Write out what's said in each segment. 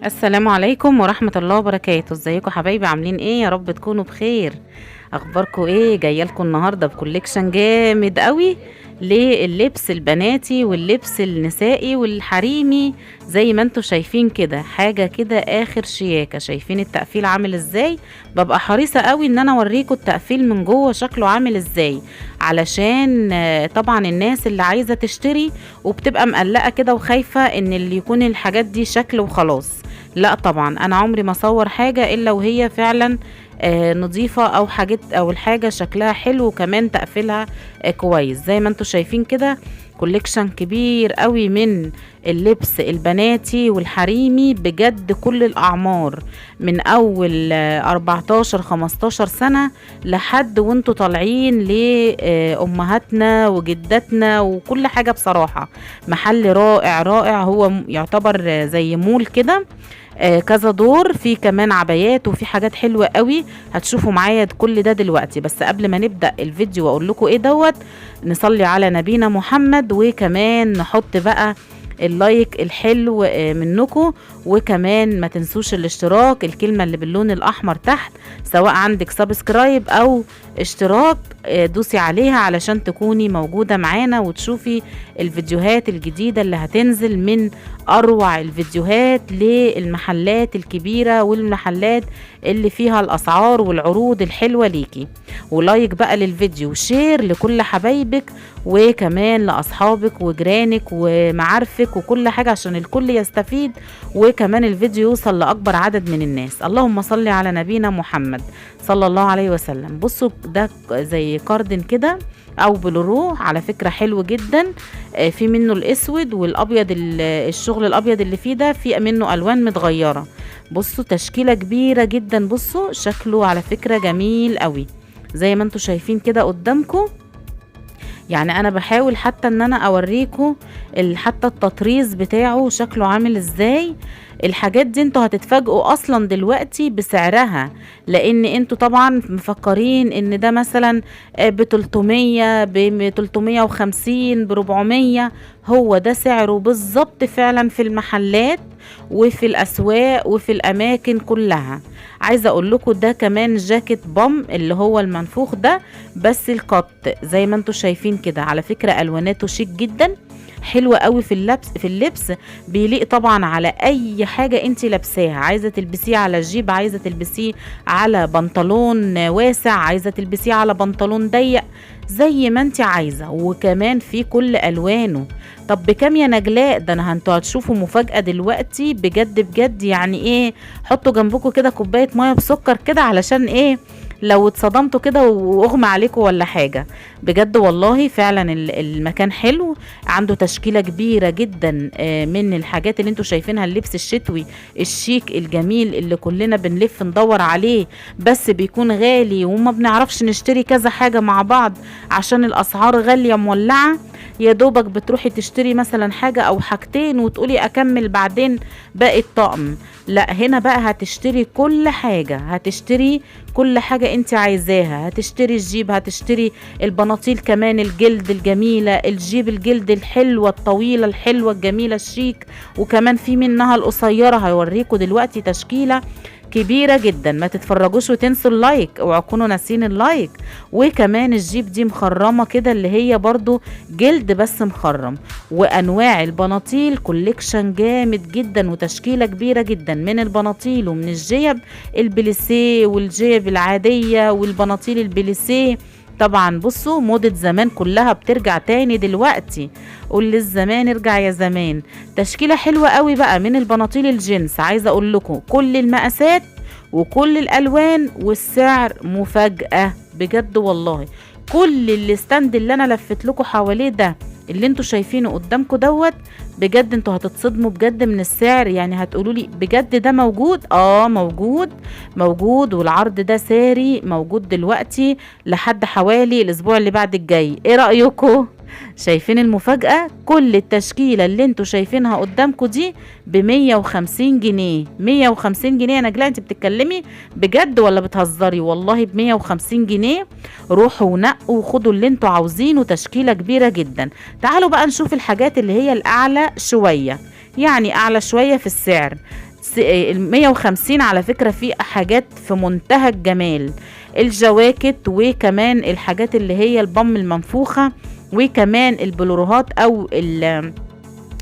السلام عليكم ورحمة الله وبركاته. ازيكم حبايبي؟ عاملين ايه؟ يا رب تكونوا بخير. اخباركم ايه؟ جاية لكم النهارده ب collection جامد قوي لللبس البناتي واللبس النسائي والحريمي، زي ما انتم شايفين كده، حاجة كده اخر شياكه. شايفين التقفيل عامل ازاي؟ ببقى حريصة قوي ان انا اوريكم التقفيل من جوه شكله عامل ازاي، علشان طبعا الناس اللي عايزه تشتري وبتبقى مقلقة كده وخايفة ان اللي يكون الحاجات دي شكل وخلاص. لا طبعا انا عمري ما اصور حاجة الا وهي فعلا نظيفة او حاجات او الحاجة شكلها حلو وكمان تقفيلها كويس. زي ما انتم شايفين كده collection كبير قوي من اللبس البناتي والحريمي، بجد كل الاعمار من اول 14 15 سنة لحد وانتوا طالعين لامهاتنا وجداتنا وكل حاجة. بصراحة محل رائع رائع، هو يعتبر زي مول كده، كذا دور، في كمان عبايات وفي حاجات حلوة قوي هتشوفوا معايا كل ده دلوقتي. بس قبل ما نبدأ الفيديو واقول لكم ايه دوت، نصلي على نبينا محمد، وكمان نحط بقى ال like الحلو منكم، وكمان ما تنسوش الاشتراك، الكلمة اللي باللون الأحمر تحت، سواء عندك subscribe أو اشتراك دوسي عليها علشان تكوني موجودة معانا وتشوفي الفيديوهات الجديدة اللي هتنزل من أروع الفيديوهات للمحلات الكبيرة والمحلات اللي فيها الأسعار والعروض الحلوة ليكي. و like بقى للفيديو و share لكل حبايبك وكمان لأصحابك وجيرانك ومعارفك وكل حاجة عشان الكل يستفيد، وكمان الفيديو يوصل لأكبر عدد من الناس. اللهم صل على نبينا محمد صلى الله عليه وسلم. بصوا ده زي كاردن كده او بلورو، على فكرة حلو جدا، في منه الاسود والابيض، الشغل الابيض اللي فيه ده في منه الوان متغيرة. بصوا تشكيلة كبيرة جدا، بصوا شكله على فكرة جميل قوي زي ما انتوا شايفين كده قدامكم. يعني انا بحاول حتى ان انا اوريكم حتى التطريز بتاعه شكله عامل ازاي. الحاجات دي انتوا هتتفاجئوا اصلا دلوقتي بسعرها، لان انتوا طبعا مفكرين ان ده مثلا ب300، ب350، ب400، هو ده سعره بالظبط فعلا في المحلات وفي الاسواق وفي الاماكن كلها. عايزه اقول لكم ده كمان جاكيت بام اللي هو المنفوخ ده، بس القط زي ما انتوا شايفين كده. على فكرة الواناته شيك جدا، حلوة قوي في اللبس، في اللبس بيليق طبعا على اي حاجة انت لابساها. عايزة تلبسيه على جيب، عايزة تلبسيه على بنطلون واسع، عايزة تلبسيه على بنطلون ضيق، زي ما انت عايزة، وكمان في كل الوانه. طب بكام يا نجلاء؟ ده انا انتوا هتشوفوا مفاجأة دلوقتي بجد بجد. يعني ايه، حطوا جنبكم كده كوباية مية بسكر كده علشان ايه لو اتصدمتوا كده واغمى عليكم ولا حاجة. بجد والله فعلا المكان حلو، عنده تشكيلة كبيرة جدا من الحاجات اللي انتوا شايفينها، اللبس الشتوي الشيك الجميل اللي كلنا بنلف ندور عليه، بس بيكون غالي وما بنعرفش نشتري كذا حاجة مع بعض عشان الأسعار غالية مولعة. يا دوبك بتروحي تشتري مثلا حاجة أو حاجتين وتقولي أكمل بعدين باقي الطقم. لا هنا بقى هتشتري كل حاجة، هتشتري كل حاجة انت عايزاها. هتشتري الجيب، هتشتري البناطيل كمان الجلد الجميلة، الجيب الجلد الحلوة الطويلة الحلوة الجميلة الشيك، وكمان في منها القصيرة. هيوريكوا دلوقتي تشكيلة كبيرة جدا، ما تتفرجوش وتنسوا ال like، اوعوا تكونوا ناسين ال like. وكمان الجيب دي مخرمة كده اللي هي برضو جلد بس مخرم. وانواع البناطيل collection جامد جدا وتشكيلة كبيرة جدا من البناطيل ومن الجيب البليسيه والجيب العادية والبناطيل البليسيه. طبعا بصوا موضة زمان كلها بترجع تاني دلوقتي، قول للزمان ارجع يا زمان. تشكيلة حلوة قوي بقى من البناطيل الجينز، عايزة اقول لكم كل المقاسات وكل الالوان والسعر مفاجأة بجد والله. كل ال stand اللي انا لفيت لكم حواليه ده اللي انتوا شايفينه قدامكم دوت، بجد انتوا هتتصدموا بجد من السعر. يعني هتقولوا لي بجد ده موجود؟ موجود موجود، والعرض ده ساري موجود دلوقتي لحد حوالي الاسبوع اللي بعد الجاي. ايه رأيكم؟ شايفين المفاجأة؟ كل التشكيلة اللي انتوا شايفينها قدامكم دي ب150 جنيه. 150 جنيه يا نجلاء، انت بتتكلمي بجد ولا بتهزري؟ والله ب150 جنيه. روحوا ونقوا وخدوا اللي انتوا عاوزينه، تشكيلة كبيرة جدا. تعالوا بقى نشوف الحاجات اللي هي الأعلى شوية، يعني أعلى شوية في السعر. 150 على فكرة في حاجات في منتهى الجمال، الجواكت وكمان الحاجات اللي هي البم المنفوخة، وكمان البلوروهات او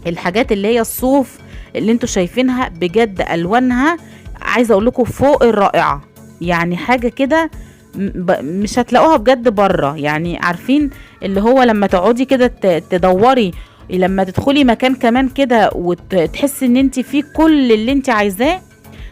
الحاجات اللي هي الصوف اللي انتوا شايفينها، بجد الوانها عايزه اقول لكم فوق الرائعة، يعني حاجة كده مش هتلاقوها بجد بره. يعني عارفين اللي هو لما تقعدي كده تدوري، لما تدخلي مكان كمان كده وتحسي ان انت فيه كل اللي انت عايزاه،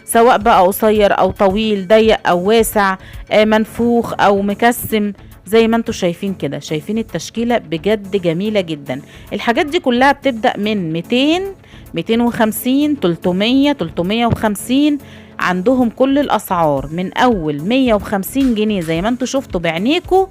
سواء بقى قصير او طويل، ضيق او واسع، منفوخ او مكسم، زي ما انتوا شايفين كده. شايفين التشكيلة بجد جميلة جدا. الحاجات دي كلها بتبدأ من 200، 250، 300، 350، عندهم كل الأسعار من أول 150 جنيه زي ما انتوا شفتوا بعينيكوا،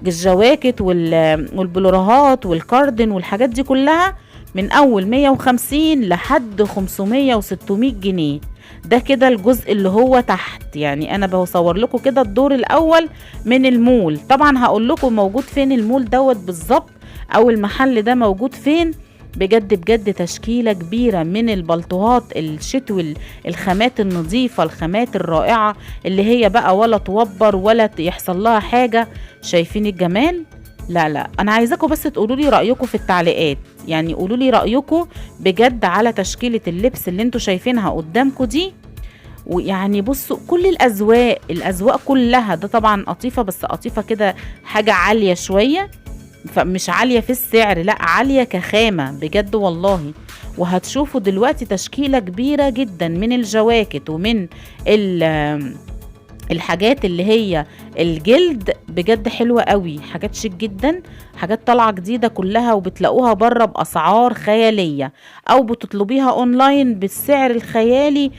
الجواكت والبلورهات والكاردن والحاجات دي كلها من أول 150 لحد 500 و600 جنيه. ده كده الجزء اللي هو تحت، يعني أنا بصور لكم كده الدور الأول من المول. طبعا هقول لكم موجود فين المول دوت بالظبط، أو المحل ده موجود فين. بجد بجد تشكيلة كبيرة من البلطوهات الشتوي، الخامات النظيفة، الخامات الرائعة اللي هي بقى ولا توبر ولا يحصل لها حاجة. شايفين الجمال؟ لا لا، انا عايزاكم بس تقولوا لي رأيكم في التعليقات، يعني قولوا لي رأيكم بجد على تشكيلة اللبس اللي انتوا شايفينها قدامكم دي. ويعني بصوا كل الأذواق، الأذواق كلها. ده طبعا قطيفة، بس قطيفة كده حاجة عالية شوية، فمش عالية في السعر، لا عالية كخامة بجد والله. وهتشوفوا دلوقتي تشكيلة كبيرة جدا من الجواكت ومن الحاجات اللي هي الجلد، بجد حلوة قوي، حاجات شيك جدا، حاجات طالعة جديدة كلها، وبتلاقوها بره بأسعار خيالية، او بتطلبيها اونلاين بالسعر الخيالي،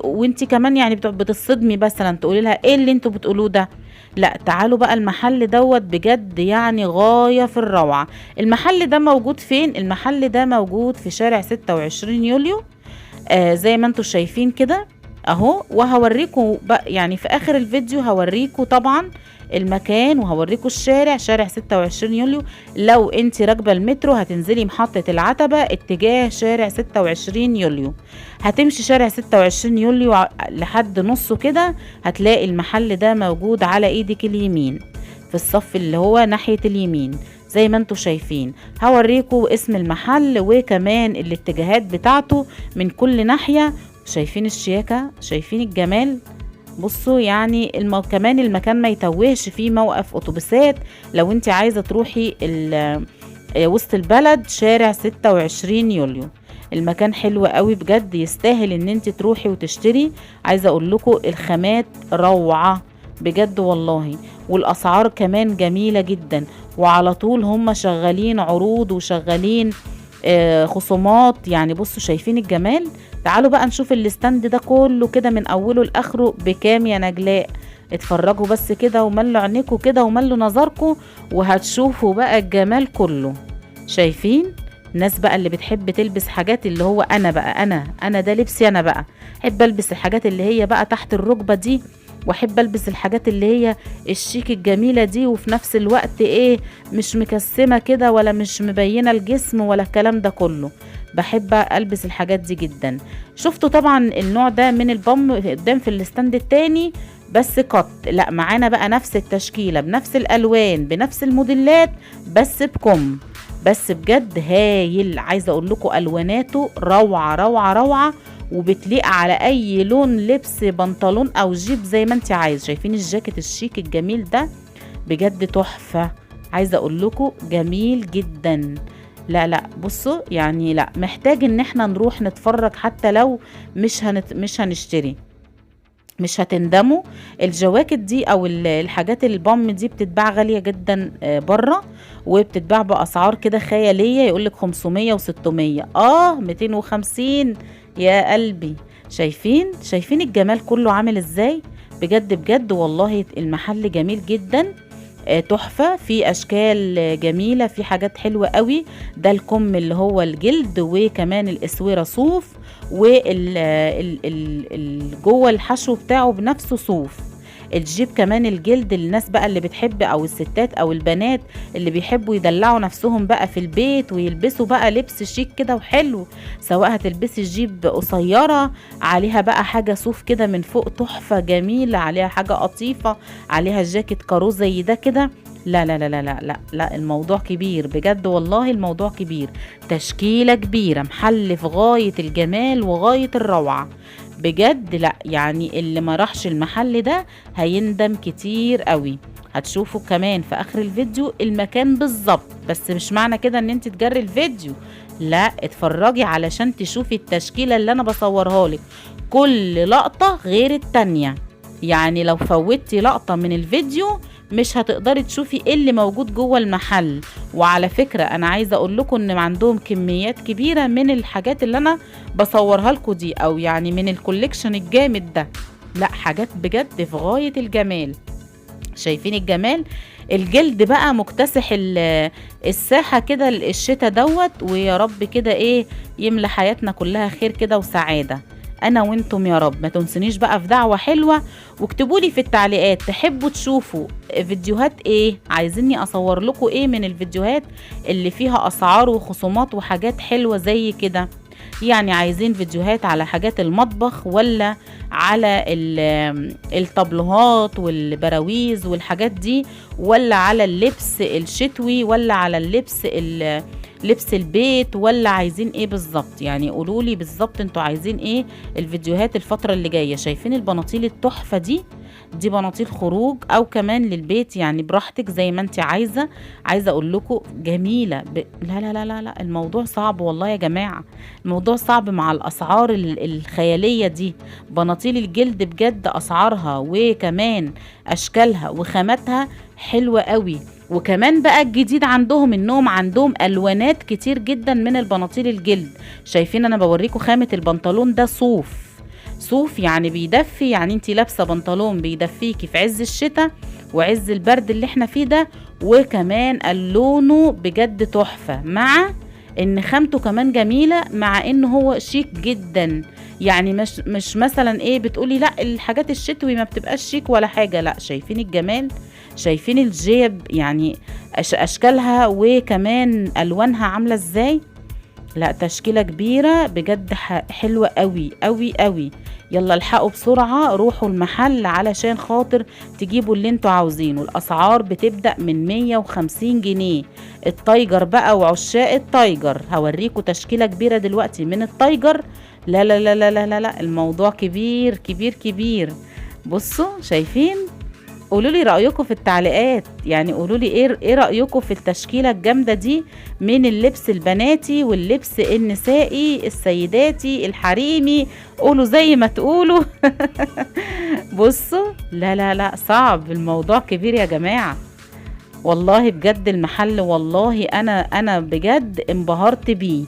وانت كمان يعني بتصدمي مثلا تقولي لها ايه اللي انتوا بتقولوه ده. لا تعالوا بقى المحل دوت بجد يعني غاية في الروعة. المحل ده موجود فين؟ المحل ده موجود في شارع 26 يوليو، زي ما انتوا شايفين كده اهو. وهوريكم بقى يعني في اخر الفيديو هوريكم طبعا المكان، وهوريكم الشارع، شارع 26 يوليو. لو انت راكبه المترو هتنزلي محطة العتبة اتجاه شارع 26 يوليو، هتمشي شارع 26 يوليو لحد نصه كده، هتلاقي المحل ده موجود على ايدك اليمين في الصف اللي هو ناحية اليمين زي ما انتوا شايفين. هوريكم اسم المحل وكمان الاتجاهات بتاعته من كل ناحية. شايفين الشياكة؟ شايفين الجمال؟ بصوا يعني كمان المكان ما يتوهش، فيه موقف اتوبيسات لو انت عايزة تروحي وسط البلد، شارع 26 يوليو. المكان حلو قوي بجد، يستاهل ان انت تروحي وتشتري. عايزة اقول لكم الخامات روعة بجد والله، والاسعار كمان جميلة جدا، وعلى طول هم شغالين عروض وشغالين خصومات. يعني بصوا شايفين الجمال؟ تعالوا بقى نشوف ال stand ده كله كده من اوله لاخره بكام يا نجلاء. اتفرجوا بس كده وملوا عينيكوا كده وملوا نظركوا، وهتشوفوا بقى الجمال كله. شايفين الناس بقى اللي بتحب تلبس حاجات اللي هو انا بقى، انا ده لبسي انا بقى، احب البس الحاجات اللي هي بقى تحت الركبة دي، واحب البس الحاجات اللي هي الشيك الجميلة دي، وفي نفس الوقت ايه مش مكسمة كده ولا مش مبينة الجسم ولا الكلام ده كله. بحب البس الحاجات دي جدا. شفتوا طبعا النوع ده من البم قدام في ال stand التاني بس قط، لا معانا بقى نفس التشكيلة بنفس الالوان بنفس الموديلات بس بكم، بس بجد هايل. عايزة اقول لكم الواناته روعة روعة روعة، وبتليق على اي لون لبس بنطلون او جيب زي ما انت عايز. شايفين الجاكيت الشيك الجميل ده؟ بجد تحفة، عايزة اقول لكم جميل جدا. لا لا بصوا يعني لا محتاج ان احنا نروح نتفرج، حتى لو مش هنشتري مش هتندموا. الجواكت دي او الحاجات البام دي بتتباع غالية جدا بره، وبتتباع باسعار كده خيالية، يقولك 500 و600، 250 يا قلبي. شايفين الجمال كله عامل ازاي؟ بجد بجد والله المحل جميل جدا، تحفة، في اشكال جميلة، في حاجات حلوة قوي. ده الكم اللي هو الجلد، وكمان الاسورة صوف، وال جوه الحشو بتاعه بنفسه صوف. الجيب كمان الجلد، الناس بقى اللي بتحب او الستات او البنات اللي بيحبوا يدلعوا نفسهم بقى في البيت ويلبسوا بقى لبس شيك كده وحلو، سواء هتلبسي جيب قصيرة عليها بقى حاجة صوف كده من فوق تحفة جميلة، عليها حاجة قطيفة، عليها جاكيت كارو زي ده كده. لا لا لا لا لا لا لا، الموضوع كبير بجد والله، الموضوع كبير، تشكيلة كبيرة، محل في غاية الجمال وغاية الروعة بجد. لا يعني اللي ما راحش المحل ده هيندم كتير قوي. هتشوفوا كمان في اخر الفيديو المكان بالظبط، بس مش معنى كده ان انت تجري الفيديو، لا اتفرجي علشان تشوفي التشكيلة اللي انا بصورها لك، كل لقطة غير التانية. يعني لو فوتي لقطة من الفيديو مش هتقدري تشوفي ايه اللي موجود جوه المحل. وعلى فكرة انا عايزة اقول لكم ان عندهم كميات كبيرة من الحاجات اللي انا بصورها لكم دي، او يعني من ال collection الجامد ده. لا حاجات بجد في غاية الجمال. شايفين الجمال؟ الجلد بقى مكتسح الساحة كده الشتا دوت، ويا رب كده ايه يملى حياتنا كلها خير كده وسعادة انا وانتم يا رب. ما تنسونيش بقى في دعوة حلوة، واكتبوا لي في التعليقات تحبوا تشوفوا فيديوهات ايه، عايزيني اصور لكم ايه من الفيديوهات اللي فيها اسعار وخصومات وحاجات حلوة زي كده. يعني عايزين فيديوهات على حاجات المطبخ، ولا على الطبلوهات والبراويز والحاجات دي، ولا على اللبس الشتوي، ولا على اللبس لبس البيت، ولا عايزين ايه بالظبط؟ يعني قولولي بالظبط انتوا عايزين ايه الفيديوهات الفترة اللي جاية. شايفين البناطيل التحفة دي؟ دي بناطيل خروج او كمان للبيت، يعني براحتك زي ما انت عايزة. عايزة اقول لكم جميلة لا لا لا لا لا، الموضوع صعب والله يا جماعة، الموضوع صعب مع الاسعار الخيالية دي. بناطيل الجلد بجد اسعارها وكمان اشكالها وخاماتها حلوة قوي. وكمان بقى الجديد عندهم انهم عندهم الوانات كتير جدا من البناطيل الجلد. شايفين انا بوريكم خامة البنطلون ده صوف، صوف يعني بيدفي، يعني انتي لابسه بنطلون بيدفيكي في عز الشتاء وعز البرد اللي احنا فيه ده، وكمان لونه بجد تحفة، مع ان خامته كمان جميلة، مع ان هو شيك جدا. يعني مش مثلا ايه بتقولي لا الحاجات الشتوي ما بتبقاش شيك ولا حاجة، لا شايفين الجمال، شايفين الجيب يعني اشكالها وكمان الوانها عامله ازاي. لا تشكيله كبيرة بجد، حلوة قوي قوي قوي. يلا الحقوا بسرعة، روحوا المحل علشان خاطر تجيبوا اللي انتوا عاوزينه. الاسعار بتبدا من 150 جنيه. ال tiger بقى وعشاق ال tiger، هوريكم تشكيله كبيرة دلوقتي من ال tiger. لا لا لا لا لا لا, لا، الموضوع كبير كبير كبير. بصوا شايفين؟ قولوا لي رأيكم في التعليقات، يعني قولوا لي ايه رأيكم في التشكيلة الجامدة دي من اللبس البناتي واللبس النسائي السيداتي الحريمي، قولوا زي ما تقولوا. بصوا لا لا لا، صعب الموضوع كبير يا جماعة والله بجد. المحل والله انا بجد انبهرت بيه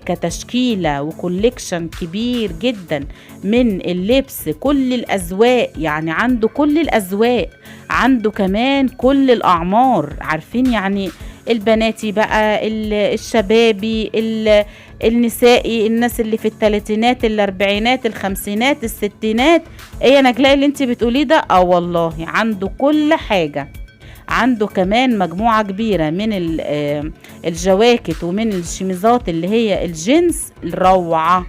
كتشكيلة وكوليكشن كبير جدا من اللبس، كل الأذواق، يعني عنده كل الأذواق، عنده كمان كل الأعمار، عارفين يعني البناتي بقى، الشبابي، النسائي، الناس اللي في الثلاثينات، الأربعينات، الخمسينات، الستينات. ايه يا نجلاء اللي انت بتقوليه ده؟ والله عنده كل حاجة. عنده كمان مجموعة كبيرة من الجواكت ومن الشميزات اللي هي الجنس، روعة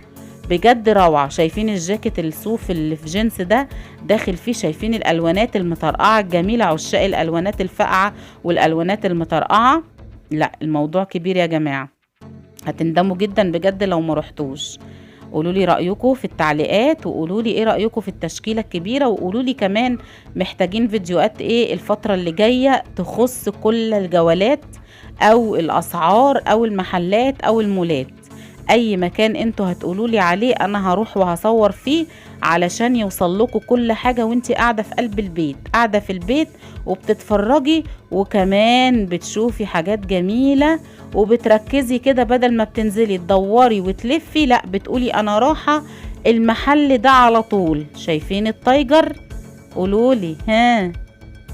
بجد روعة. شايفين الجاكيت الصوف اللي في جنس ده داخل فيه، شايفين الألوانات المطرقعة الجميلة، عشاق الألوانات الفاقعة والألوانات المطرقعة. لا الموضوع كبير يا جماعة، هتندموا جدا بجد لو ما رحتوش. قولوا لي رأيكم في التعليقات، وقولوا لي ايه رأيكم في التشكيلة الكبيرة، وقولوا لي كمان محتاجين فيديوهات ايه الفترة اللي جاية تخص كل الجولات او الاسعار او المحلات او المولات. اي مكان انتوا هتقولوا لي عليه انا هروح وهصور فيه علشان يوصل لكم كل حاجة وانتي قاعدة في قلب البيت، قاعدة في البيت وبتتفرجي وكمان بتشوفي حاجات جميلة وبتركزي كده، بدل ما بتنزلي تدوري وتلفي، لا بتقولي انا رايحة المحل ده على طول. شايفين ال tiger؟ قولولي ها.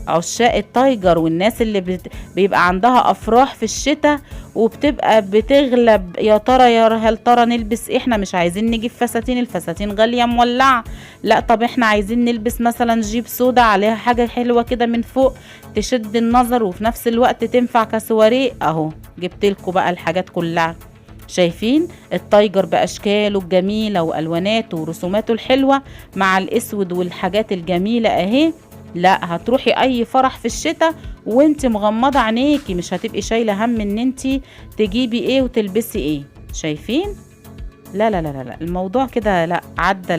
عشاق ال tiger والناس اللي بيبقى عندها افراح في الشتاء وبتبقى بتغلب، يا ترى يا هل ترى نلبس ايه؟ احنا مش عايزين نجيب فساتين، الفساتين غالية مولعة، لا طب احنا عايزين نلبس مثلا جيب سودا عليها حاجة حلوة كده من فوق تشد النظر وفي نفس الوقت تنفع كسواريه. اهو جبتلكوا بقى الحاجات كلها. شايفين ال tiger باشكاله الجميلة والواناته ورسوماته الحلوة مع الاسود والحاجات الجميلة اهي. لا هتروحي اي فرح في الشتاء وانت مغمضه عينيكي، مش هتبقي شايله هم ان انت تجيبي ايه وتلبسي ايه. شايفين؟ لا لا لا لا, لا. الموضوع كده لا عدى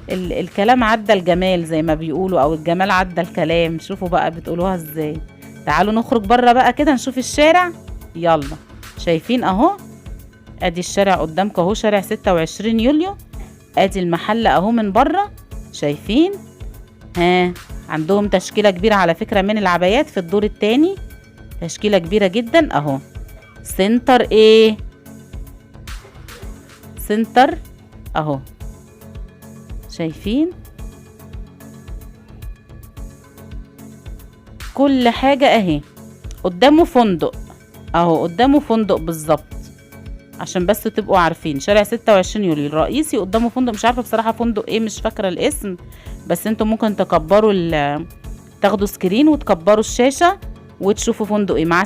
الكلام عدى الجمال زي ما بيقولوا، او الجمال عدى الكلام. شوفوا بقى بتقولوها ازاي. تعالوا نخرج بره بقى كده نشوف الشارع. يلا شايفين اهو، ادي الشارع قدامكم اهو، شارع 26 يوليو. ادي المحل اهو من بره. شايفين؟ ها عندهم تشكيلة كبيرة على فكرة من العبايات في الدور التاني، تشكيلة كبيرة جدا اهو. سنتر ايه؟ سنتر اهو. شايفين كل حاجة اهي. قدامه فندق اهو، قدامه فندق بالظبط عشان بس تبقوا عارفين. شارع 26 يوليو الرئيسي قدامه فندق، مش عارفة بصراحة فندق ايه، مش فاكرة الاسم، بس انتوا ممكن تكبروا تاخدوا screen وتكبروا الشاشة وتشوفوا فندق ايه. مع